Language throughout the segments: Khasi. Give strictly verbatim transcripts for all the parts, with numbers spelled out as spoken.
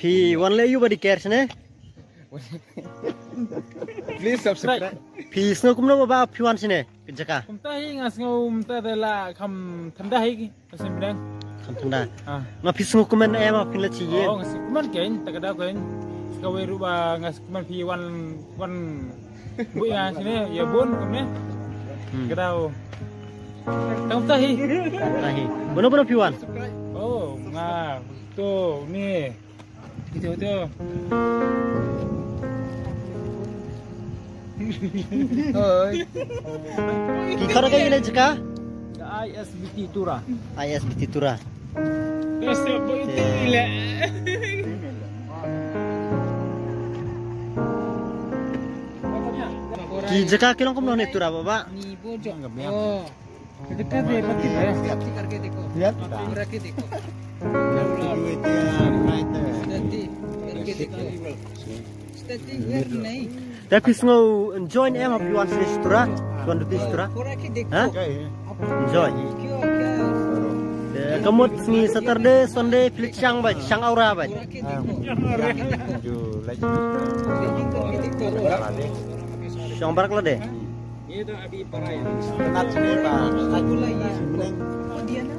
Phi wan leh ïa u ba dei ker shane? Please subscribe. Phi sngew kumno ba phi wan shane ka jaka? Kumta hi nga sngew mynta da la kham thanda hi ka sien pdeng. Kham thanda. Ah. Nga phi sngew kumne em phi la chi ye. Oh, nga sngew kumne kein, ta ka daw kein. Ska wei ruh ba nga sngew kumne phi wan wan bu ya shane ya bun kumne. Hmm. Ka daw. Tang ta hi. Ta hi. Bono bono phi wan. Oh, nga to ni. Kita betul. Oi. Ki khara ka ila jaka? I S B T Tura. I S B T Tura. Terus sebut tu le. Ki jaka ki long kumno ne Tura baba? Ni bojong. Oh. Kita dia mati ya. Lihat. Murah kita. Stati. Stati. Stati. Tapi sngew enjoy ne em hap yuan sini Tura. Yuan duti Tura. Ha? Enjoy. Kamut sngi Saturday, Sunday, pilit siang ba, siang aura ba. Siang barak la de. Ye to abi parai. Kenat sini ba. Aku lah ye. Sini. Oh, dia na?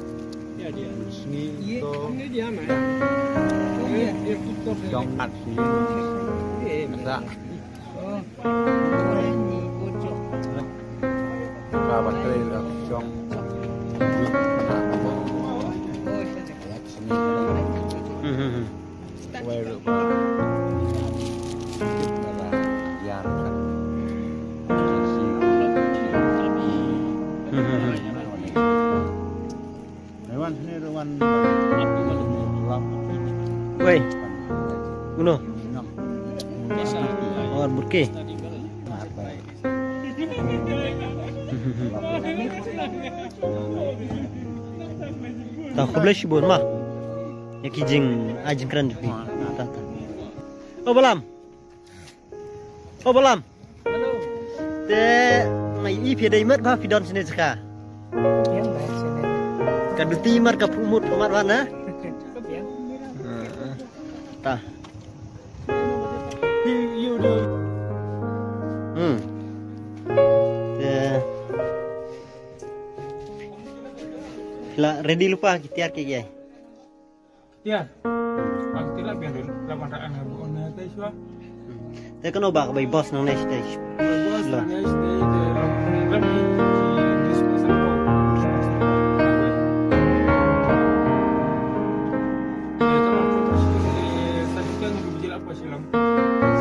Ya, dia. Sini ye, to. Ini dia mah. Oh, ya. Dia tutup. Jong kat sini. Eh, masa. Oh. Ini bocor. Ka ba tre la jong. Oh, ya. Sini. Hmm, hmm, hmm. Wei, uno. Or burke. Ta khublei shibun ma. Ïa ki jing, ai jingkren jong phi. Ta, ta. O Balam. O Balam. Te ngi i phi dei mat ba phi don sini jaka. Ka duti mat ka pumut mat wan na. Ta. Hmm. Te la ready lypa ki tiar ki gai. Tiar. Ang tila biar dulu lawan raan ngabu on na tai shwa. Te kano ba ka bai boss nang next stage. Boss nang next stage. Ram ni discuss apa?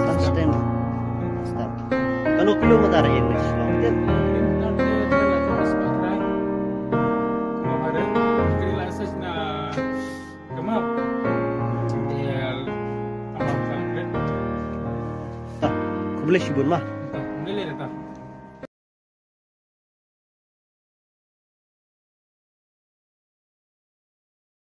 Stand stand. Stop. Kano kilometer in Shillong? Ta, khublei shibun ma.